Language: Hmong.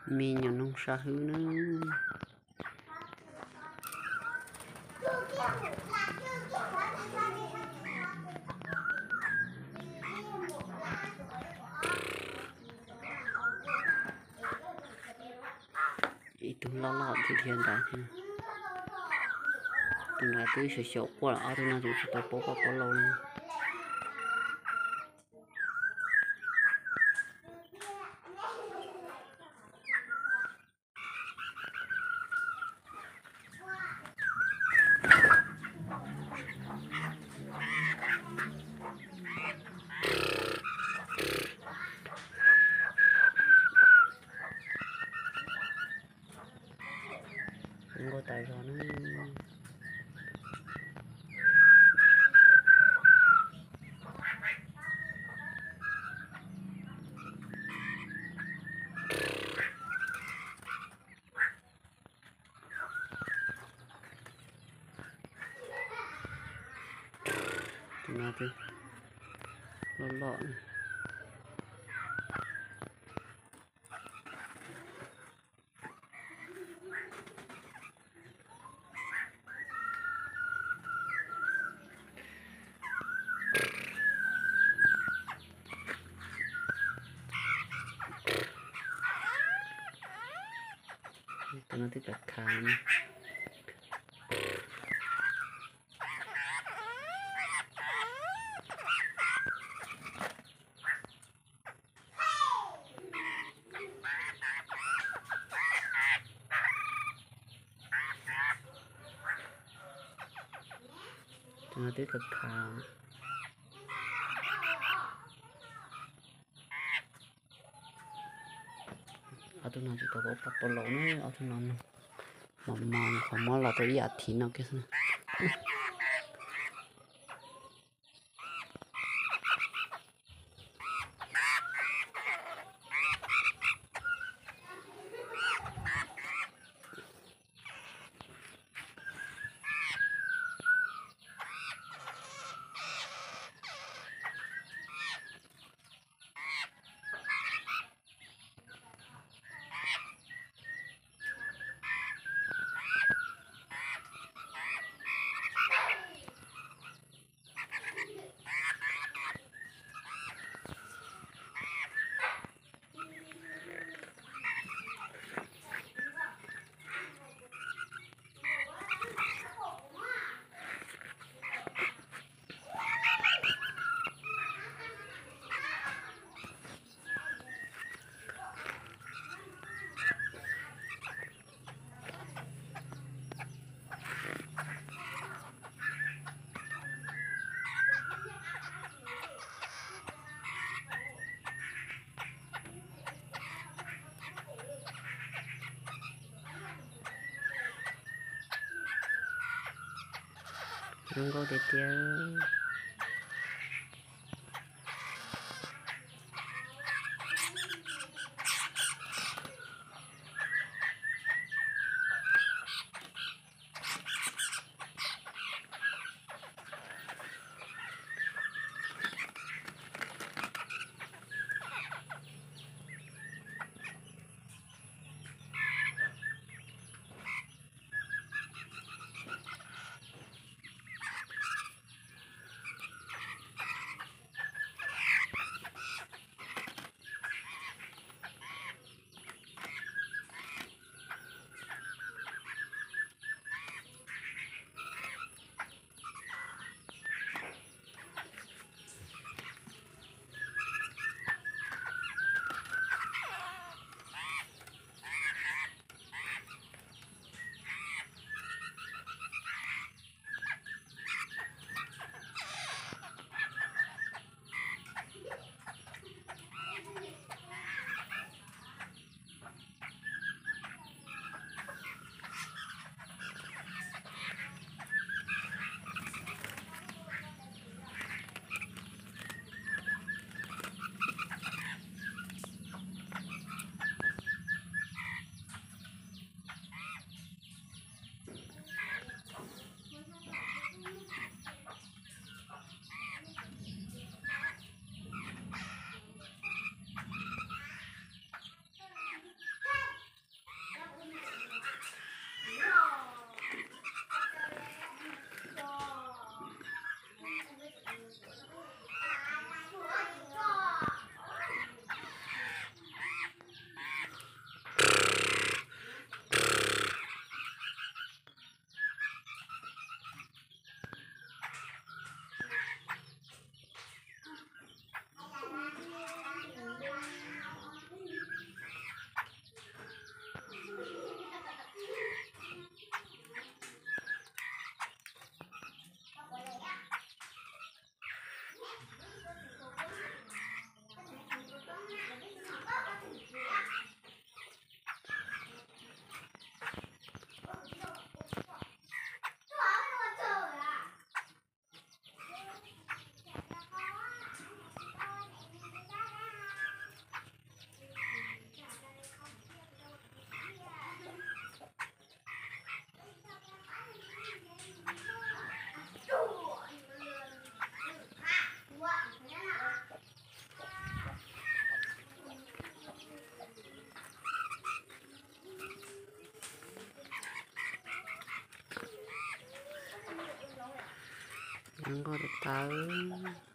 Me nyuam noog sab hwb na. Ib tug loj loj dhia dhia ntawd thiab. Tus nrad twb xyaum xyaum quaj lawm, ob tug no tseem tsis tau paub poj paub laus li. Zoo nkauj tas zog na. Tus no twb loj loj. Tus no twb khav khav. Tus no twb khav khav. Ob tug no tsis tau paub poj paub laus na, ob tug no mos mos, qhov muab los tau ib as thiv no kiag xwb. Zoo nkauj tiag tiag. Cov nquag tawv tawv.